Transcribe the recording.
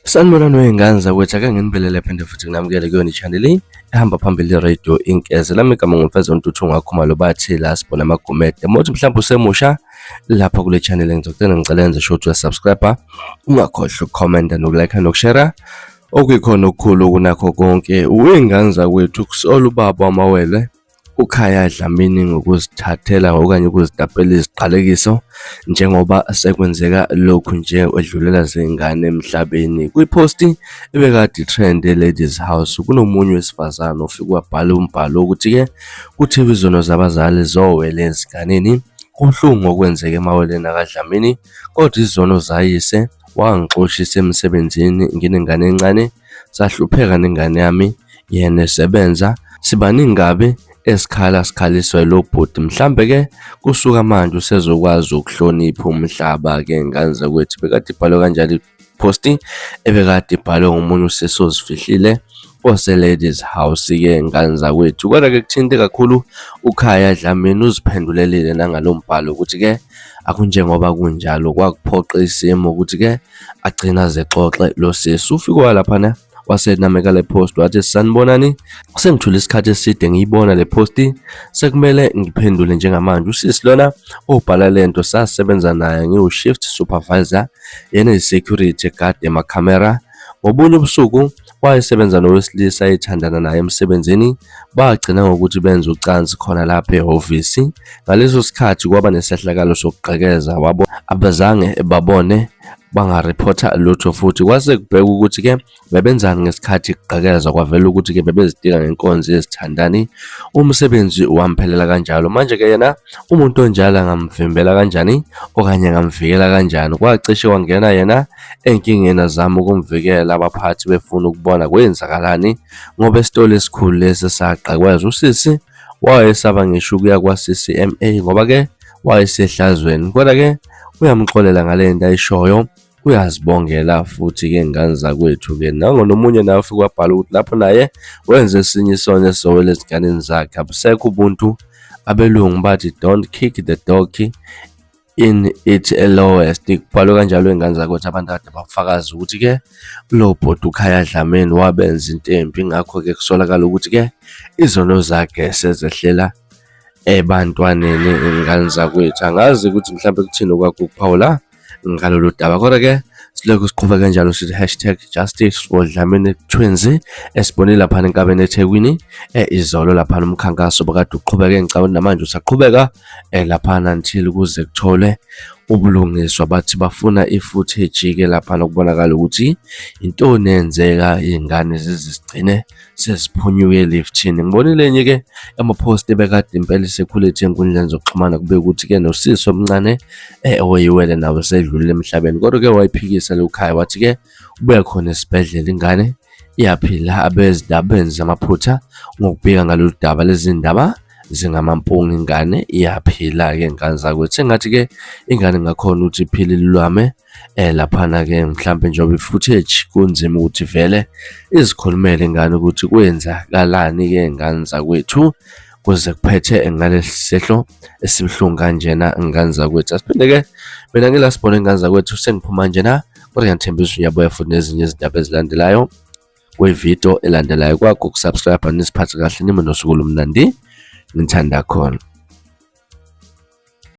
Sanibonani wey'ngane zakwethu, ake nginibelele phinde futhi nginamukele kuyona i-channel ehamba phambili i-radio Inkeze. Lami igama nguMfezo Ntuthu Ngakhumalo, bathi la sibona amagumede. Uma uthi mhlawumbe usemusha lapha kule channel, ngizocela ngicela yenze sure ukuthi uyasubscribe, ungakhohlwa ukukhomenta nokulike nokushare, okuyikhona okukhulu kunakho konke. Wey'ngane zakwethu, kusola ubaba wamawele uKhaya Dlamini ngokuzithathela okanye ukuzitapela iziqalekiso njengoba sekwenzeka lokhu nje wedlulela zingane emhlabeni. Kwiphosti ebekade i-trend e-Ladies House kunomunye wesifazane ofike wabhala umbhalo wokuthi-ke kuthiwa izono zabazali zowele ezinganeni. Kubuhlungu okwenzeka emaweleni akaDlamini, kodwa izono zayise wangixoshisa emsebenzini nginengane encane, sahlupheka nengane yami yena esebenza. Sibaningi kabi esikhala sikhaliswa yilo bhuti, mhlambe ke kusuka manje usezokwazi ukuhlonipha umhlaba ke ngane zakwethu. Bekade ibhalwe kanjalo iposti ebekade ibhalwe ngomunye usisi ozifihlile ose-Ladies House ke ngane zakwethu. Kodwa ke kuthinte kakhulu uKhaya Dlamini, uziphendulelile nangalo mbhalo ukuthi ke akunjengoba kunjalo, kwakuphoqa isimo ukuthi ke agcina azexoxe lo sisi. Ufike walaphana wasenameka le post wathi, sanibonani, sengithule isikhathi eside ngiyibona le posti, sekumele ngiphendule njengamanje. Usisi lona obhala lento sasebenza naye, ngiwu-shift supervisor, yena yi-security egade emakhamera. Ngobunye ubusuku wayesebenza nowesilisa ethandana naye emsebenzini, bagcina ngokuthi benze ucansi khona lapha ehhovisi. Ngaleso sikhathi kwaba nesehlakalo sokugqekeza, wabo abazange babone, bangarephotha lutho, futhi kwase kubheka ukuthi-ke bebenzani ngesikhathi kugqekezwa, kwavela ukuthi-ke bebezitika ngenkonzo yezithandani. Umsebenzi wamphelela kanjalo. Manje-ke yena umuntu onjalo angamvimbela kanjani okanye angamvikela kanjani? Kwacishe wangena yena enkingeni azama ukumvikela, abaphathi befuna ukubona kwenzakalani ngoba esitolo esikhulu lesi sagqekweza. Usisi wayesaba ngisho ukuya kwa-CCMA ngoba-ke wayesehlazweni, kodwa-ke uyamxolela ngale nto ayishoyo, uyazibongela futhi-ke ngane zakwethu-ke. Nango nomunye naye ufike wabhala ukuthi lapho naye wenze esinye isono esizowela ezinganeni zakhe. Abusekho ubuntu, abelungu bathi don't kick the dog in its lowest. Kubhalwe kanjalo iy'ngane zakwethu, abantu kade bafakaza ukuthi-ke lo bhuti uKhaya Dlamini wabenza into embi, ngakho-ke kusolakala ukuthi-ke izono zakhe sezehlela ebantwaneni ngane zakwethu. Angazi ukuthi mhlawumbe kuthini okwakho ukuphawula ngalolu daba, kodwa-ke silokhu siqhubeka kanjalo sithi hashtag justice for Dlamini Twins. Esibonile laphana enkabeni eThekwini izolo laphana umkhankaso bekade uqhubeke, ngicabanga namanje usaqhubeka laphana until kuze kutholwe ubulungiswa. Bathi bafuna i-footage-ke laphana ukubonakala ukuthi intoni eyenzeka iy'ngane zizigcine seziphunyuke eliftini. Ngibonile enye-ke ama-post ebekade impela isekhulethe enkundleni zokuxhumana, kube ukuthi-ke nosisi omncane oyiwele nawe sedlulile emhlabeni, kodwa-ke wayiphikisa lokhaya wathi-ke ubuya khona esibhedlela ingane iyaphila. Abezindaba benza amaphutha ngokubika ngalolu daba, lezi ndaba zingamampunga, ingane iyaphila-ke ngane zakwethu. Sengathi-ke ingane ngakhona ukuthi iphile ilulame laphana-ke, mhlampe njengoba i-footage kunzima ukuthi vele izikhulumele ingane ukuthi kwenzakalani-ke ngane zakwethu kuze kuphethe ngalesi sehlo esibuhlungu kanjena ngane zakwethu. Asiphinde-ke mina ngila sibone ngane zakwethu, sengiphuma njena, kodwa ngiyathembisa uyabuya futhi nezinye izindaba ezilandelayo kwividiyo elandelayo. Kwakho ukusubscribe, nisiphathe kahle, nibe nosuku olumnandi, ngithanda khona.